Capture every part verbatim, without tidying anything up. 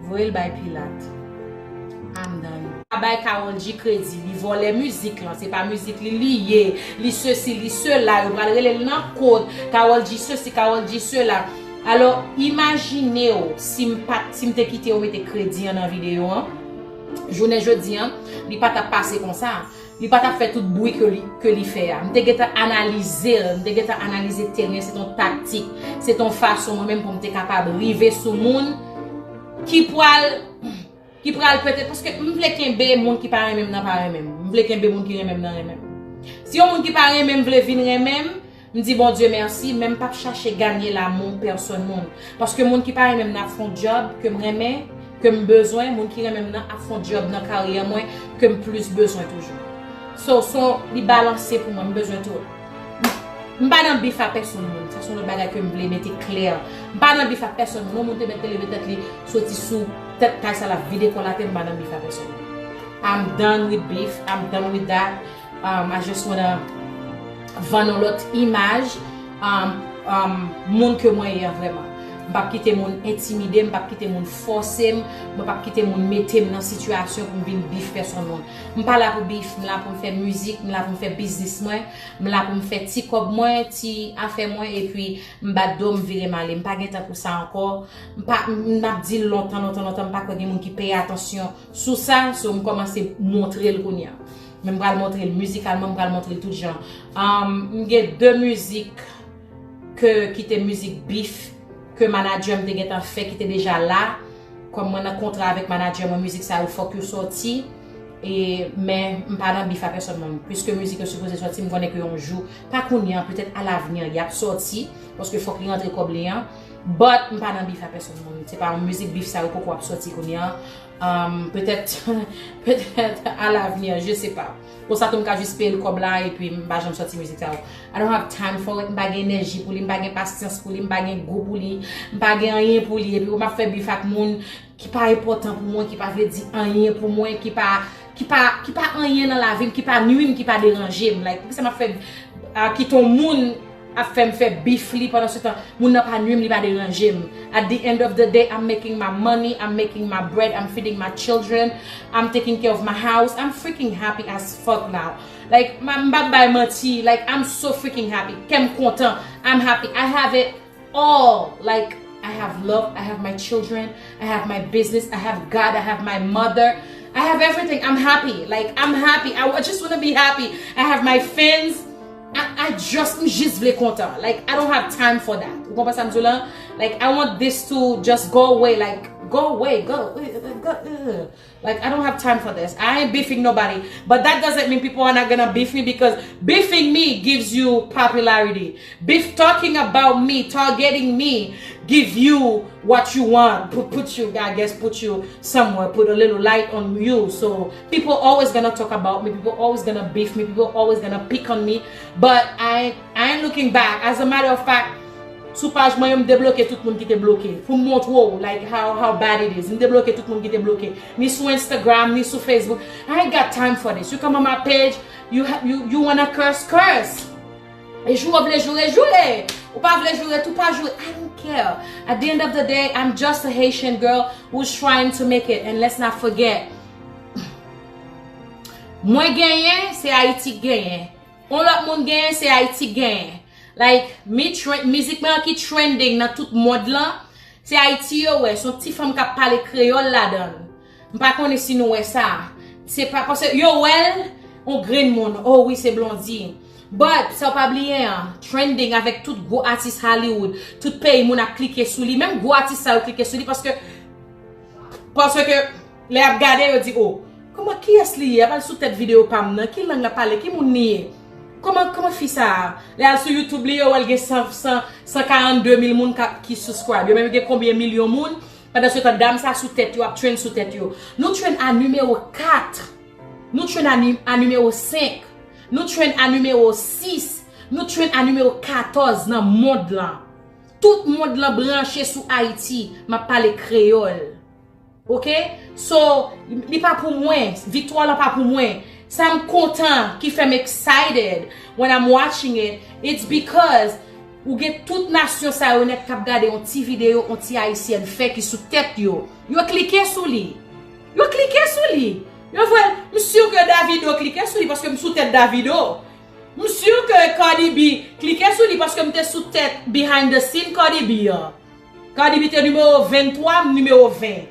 Voye l bay Pilat. I'm done. Pa bay Karol G kredi, li vòlè mizik lan, se pa mizik li li ye, li sesi, li sela, yo pral rele l nan kot, Karol G sesi, Karol G sela. Alò, imajine w si m pa t, si m te kite yo mete kredi an nan videyo an, jounen jodi an, li pa t ap pase konsa. Li pa t ap fè tout bri ke li, ke li fè a. M te gentan analize l, m te gentan analize teren, se t on taktik, se t on fason mwen menm pou m te kapab rive sou moun ki pral, ki pral petèt, paske m vle kenbe moun ki pa renmen m nan pa renmen m. M vle kenbe moun ki renmen m nan renmen m. Si yon moun ki pa renmen m vle vin renmen m, m di Bondye mèsi, men m p ap chache ganye lamou pèsòn moun. Paske moun ki pa renmen m nan ap fè on djòb ke m renmen, ke m bezwen, moun ki renmen m nan ap fè on djòb nan karyè mwen ke m plis bezwen toujou. So, so, li balanse pou mwen, m bezwen tout. M pa nan bif a pèsonn moun. Sa se yon lòt bagay ke m vle mete klè. M pa nan bif a pèsonn moun. Yon moun te mèt te leve tèt li soti sou tèt kay sa l ap vide kò l atè, m pa nan bif a pèsonn moun. I'm done with beef. I'm done with that. Um, I just wanna vann yon lòt imaj um, um, moun ke mwen ye an vrèman. M p ap kite moun entimide m, m p ap kite moun fòse m, mwen p ap kite moun mete m nan sitiyasyon pou m vin bif pèsonn moun. M pa la pou bif, m la pou m fè mizik, m la pou m fè biznis mwen, m la pou m fè ti kòb mwen, ti afè mwen, epi m bat do m vire m ale. M pa gen tan pou sa ankò. M pa, m ap di l lontan, lontan, lontan, m pa kwè gen moun ki peye atansyon sou sa, so m kòmanse montre l kounye a. Men m pral montre l mizikalman, m pral montre l tout jan. Um, m gen de mizik ke, ki te mizik bif ke manadjè m te gentan fè, ki te deja la. Kòm mwen nan kontra avèk manadjè mwen, mizik sa yo fòk yo sòti. E, men m pa nan bif a pèsonn moun. Piske mizik yo sipoze sòti, m konnen ke yon jou, pa kounye a, petèt alavni, y ap sòti, paske fòk li rantre kòb li an. But m pa nan bif a pèsonn moun. Se pa yon mizik bif sa yo poko ap sòti kounye a. Um, petèt, petèt alavni, je sais pas. Konsa tou m ka jis peye l kòb la epi m pa janm sòti mizik sa yo. I don't have time for it. M pa gen enèji pou li, m pa gen pasyans pou li, m pa gen gou pou li, m pa gen anyen pou li. Epi m ap fè bif ak moun ki pa enpòtan pou mwen, ki pa vle di anyen pou mwen, ki pa, ki pa, ki pa anyen nan lavi m, ki pa nwi m, ki pa deranje m. Like, poukisa m ap fè, ah, kite yon moun ap fè m fè bif li pandan se tan moun nan pa nwi m, li pa deranje m. At the end of the day, I'm making my money, I'm making my bread, I'm feeding my children, I'm taking care of my house, I'm freaking happy as fuck now. Like, m ap bay manti, like, I'm so freaking happy. Kè m kontan, I'm happy. I have it all. Like, I have love, I have my children, I have my business, I have God, I have my mother, I have everything. I'm happy. Like, I'm happy. I, I just want to be happy. I have my fans. I, I just, m jis vle kontan. Like, I don't have time for that. Ou konprann sa m di w la? Like, I want this to just go away. Like, go away. Go. Go. Like, I don't have time for this. I ain't beefing nobody. But that doesn't mean people are not gonna beef me because beefing me gives you popularity. Beef, talking about me, targeting me, give you what you want. Put, put you, I guess, put you somewhere, put a little light on you. So people always gonna talk about me. People always gonna beef me. People always gonna pick on me. But I, I ain't looking back. As a matter of fact, sou paj mwen yo, m debloke tout moun ki te bloke. Pou m montre w, like, how, how bad it is. M debloke tout moun ki te bloke. Ni sou Instagram, ni sou Facebook. I ain't got time for this. You come on my page, you, ha- you, you wanna curse, curse. E jou w vle joure, joure. Ou pa vle joure, tou pa joure. I don't care. At the end of the day, I'm just a Haitian girl who's trying to make it. And let's not forget, mwen genyen, se Ayiti k genyen. On lòt moun genyen, se Ayiti k genyen. Like, mi trend, mizik mwen an ki trending nan tout mond lan, se Ayiti yo wè, se yon ti fanm k ap pale kreyòl ladan l. M pa konnen si nou wè sa. Se pa, paske yo wè l, on grenn moun, oh wi, se Blondy. But, sa w pa bliye an, trending avèk tout gwo atis Hollywood, tout peyi moun ap klike sou li, menm gwo atis sa yo klike sou li, paske Paske lè y ap gade, yo di, oh, kòman, kiyès li ye? Y ap al sou tèt videyo pa m nan, ki lang l ap pale, ki moun li ye? Kòman, kòman fi sa a? Lè y al sou YouTube li, yo wè l gen san, san, san karannde mil moun k ap, ki subscribe. Yo menm gen konbyen milyon moun? Pandan se tan, dam sa sou tèt yo, ap trend sou tèt yo. Nou trend a nimewo kat. Nou trend a, ni- a nimewo senk. Nou trend a nimewo sis. Nou trend a nimewo katòz nan mond lan. Tout mond lan branche sou Ayiti, m ap pale kreyòl. Oke? So, li pa pou mwen, viktwa lan pa pou mwen. Sa m kontan, ki fè m excited when I'm watching it, it's because Ou gen tout nasyon sa yo nèt k ap gade yon ti videyo yon ti ayisyèn fè ki sou tèt yo. Yo klike sou li. Yo klike sou li. Yo voye l. M si ke Davido klike sou li paske m sou tèt Davido. M si ke Cardi B klike sou li paske m te sou tèt behind the scene Cardi B an. Cardi B te nimewo venntwa, m nimewo ven.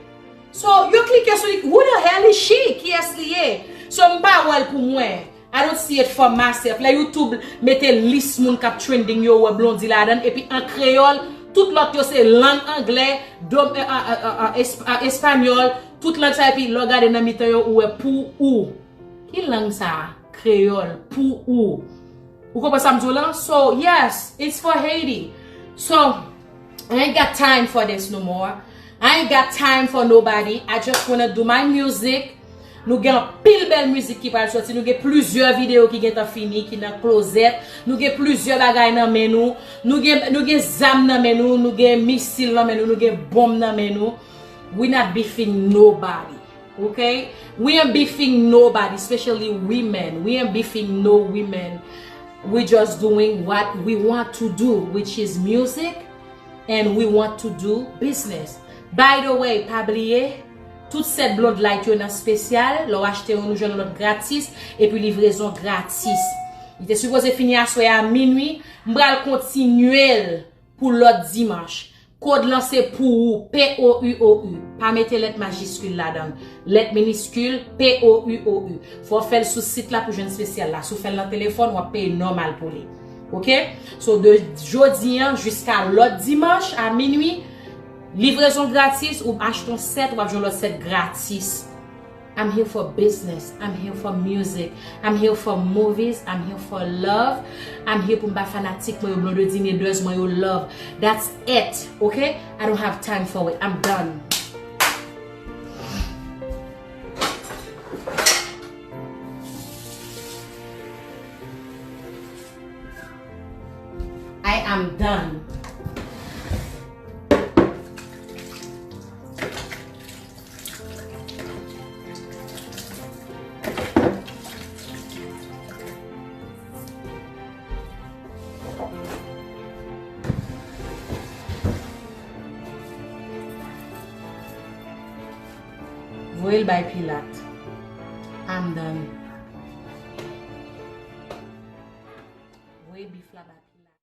So, yo klike sou li. Who the hell is she? Kiyès li ye? So, m pa wè l pou mwen. I don't see it for myself. Lè YouTube mete lis moun k ap trending yo, ou wè Blondie ladan l, epi an kreyòl, tout lòt yo se lang anglè, dom, eh, ah, ah, ah, ah, esp-, ah, espanyòl, tout lang sa, epi lè w gade nan mitan yo, ou wè pou ou. Ki lang sa a? Kreyòl, pou ou. Ou konprann sa m di w lan? So, yes, it's for Haiti. So, I ain't got time for this no more. I ain't got time for nobody. I just wanna do my music. Nou gen anpil bèl mizik ki pral sòti. Nou gen plizyè videyo ki gentan fini, ki nan klozèt. Nou gen plizyè bagay nan men nou. Nou gen, nou gen zam nan men nou. Nou gen misil nan men nou. Nou gen bonm nan men nou. We not beefing nobody. Okay? We ain't beefing nobody, especially women. We ain't beefing no women. We just doing what we want to do, which is music, and we want to do business. By the way, pa bliye, tout sèt Blonde Light yo nan espesyal, lè w achte youn, ou jwenn lòt gratis, epi livrezon gratis. Li te sipoze fini aswè a minui, m pral kontinye l pou lòt dimanch. Kòd lan se pou ou, P O U O U. Pa mete lèt majiskil ladan l. Lèt miniskil, P O U O U. Fò w fè l sou sit la pou jwenn espesyal la. Si w fè l nan telefòn, w ap peye nòmal pou li. Oke? So, de jodi an jiska lòt dimanch a minui, livrezon gratis, ou achte yon sèt, w ap jwenn lòt sèt gratis. I'm here for business. I'm here for music. I'm here for movies. I'm here for love. I'm here pou m ba fanatik mwen yo Blondedy Neders mwen yo love. That's it. Okay? I don't have time for it. I'm done. I am done. Voye l bay Pilat. I'm done.